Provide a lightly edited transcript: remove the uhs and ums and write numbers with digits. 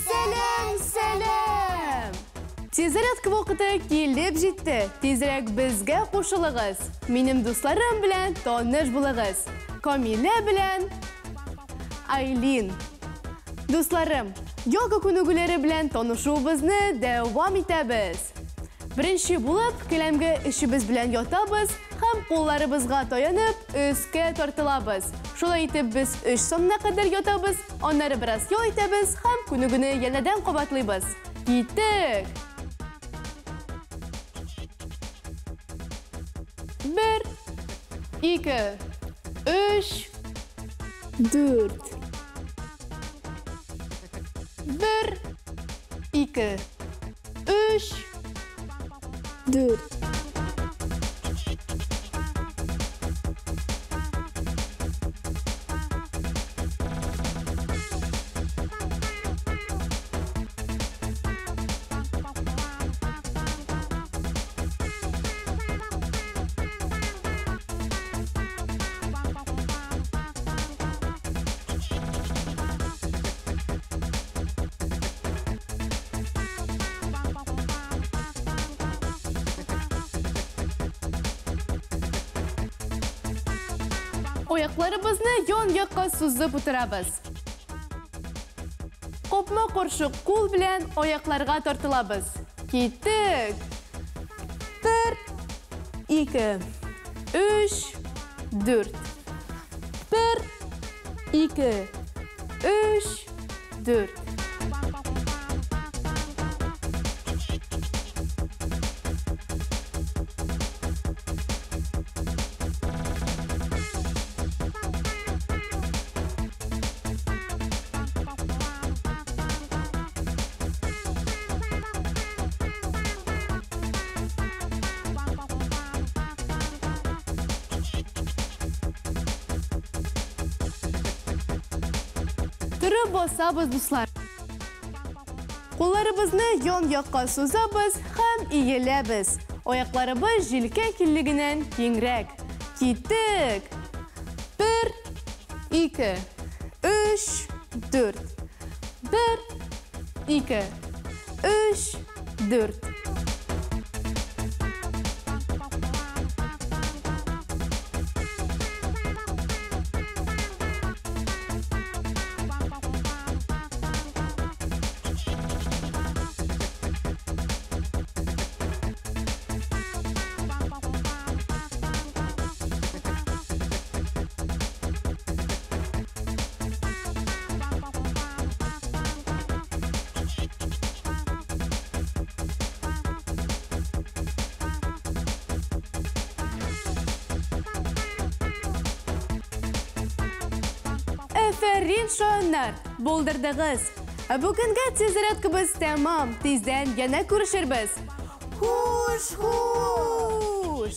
Сәлам, сәлам! Тизрәк вакыты килеп җитте. Тизрәк безгә кушылыгыз. Минем дусларым белән таныш булыгыз. Камилә белән Айлин. Дусларым, йога күнегүләре белән танышуыбызны дәвам итәбез. Беренче булып, келәмгә эшебез белән ятабыз һәм кулларыбызга таянып, өскә тартылабыз. Шулай итеп без 3 санына кадәр ятабыз, аннары бераз ял итәбез һәм күнегүне янәдән кабатлыйбыз. Киттек! 1, 2, 3, 4. 1, 2, 3, 4. Аякларыбызны ян-якка сузып утырабыз. Копма каршы кул белән аякларга тартылабыз. Киттек! 1, 2, 3, 4. 1, 2, 3, 4. Торып басабыз, дуслар. Кулларыбызны ян-якка сузабыз һәм иеләбез. Аякларыбыз җилкә киңлегеннән киңрәк. Киттек! 1, 2, 3, 4. 1, 2, 3, 4. Әфәрин, шаяннар, булдырдыгыз. Ә бүгенгә тизрәткебез тәмам. Тиздән янә күрешербез. Хуш, хуш!